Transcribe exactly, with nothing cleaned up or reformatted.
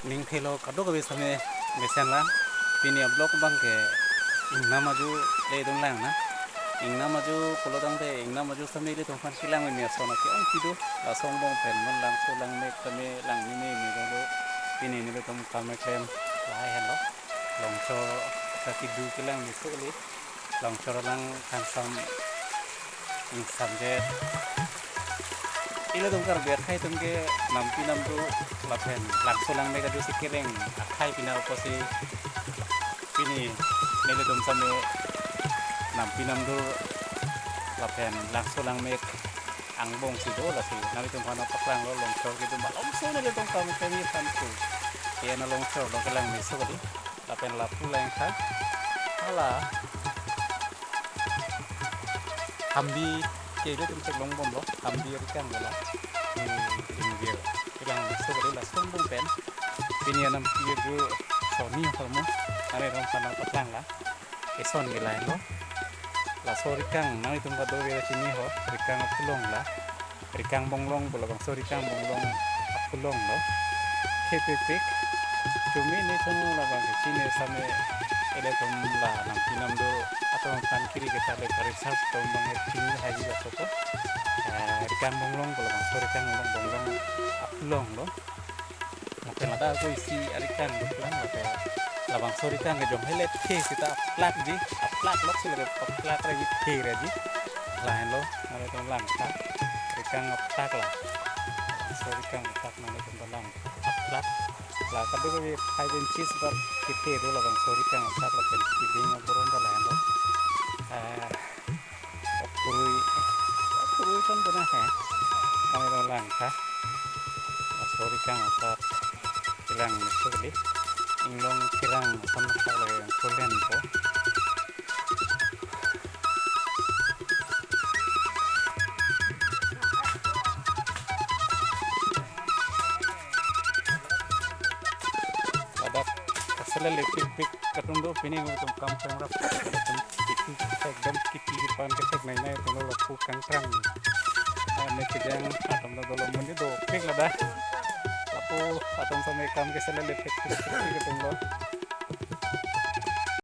Ning thelo kadokave sitame mesen lang. Pini a-vlog abang ke ingnam ajo le dun lang na. Ingnam ajo pulo tangte ingnam ajo sitame ilitum aphan kelang meme ason ke-ong kedo. Laso angbong pen non Langso Langmek sitame lang meme meme dolo. Pini nelitum kam keklem lahai henlo. Longchor ta kedo kelang meso kali. Longchor alang kangsam ingsamjet. Ilitum Karbi akhei atum ke nampi namdur lapen Langso Langmek ajo si kereng akhei pina apotsi pini nelitum sitame nampi namdur lapen Langso Langmek angbong si do, lasi nanglitum aphan paklanglo. Longchor kedo malomso nelitum kam kemi aphan tu. Ke na longchor lo kelang meso kali. Lapen lapu lang tha. Hala. Hambi ke ilitum theklong bomlo. Hambi rikang bola. Hmm, inggir. Kelang meso kali laso angbong pen. Pini anam pi ju soni hormu. Nanglitum aphan paklanglo. Eson ke lahelo. Laso rikang nanglitum kadokave chini ho. Rikang aphulong la. Rikang bonglong pu labangso rikang bonglong aphulong lo. Thepikpik. Tumi nelitum labang kechini sitame ilitum la nampi namdur atum aphan kiri kita le ka-research atum abang chini hai ji aso ko. Eh, rikang bonglong pu labangso rikang bonglong, bonglong aphulong lo. Lapen ladak ako isi arikang lang, lapen labangso rikang ke jong hele the seta aplak ji, aplak lok si lake aplak re ji, the re ji. Lahenlo, nanglitum lang tha. Rikang aplak la. Labangso rikang aplak nanglitum ta lang. Aplak. La kadokave five inches bak kethe do labangso rikang aplak lapen keding aboron ta lahenlo. Ah, Okrui, okrui son puna he. Kami lo lang tha. Laso rikang aplak kelang meso kali. Inglong kerang son aplak lake yang kulen po. Ladak kaselele pikpik kadung do, pini nelitum kam pengrap. Lapen kiti, ekdom kiti kepan kesek nai nai atum lo lapu kangkrang. Ame kejang atum lo dolo mundi dopik ladak. Lapu atum sitame kam keselele pikpik pikpik atum lo.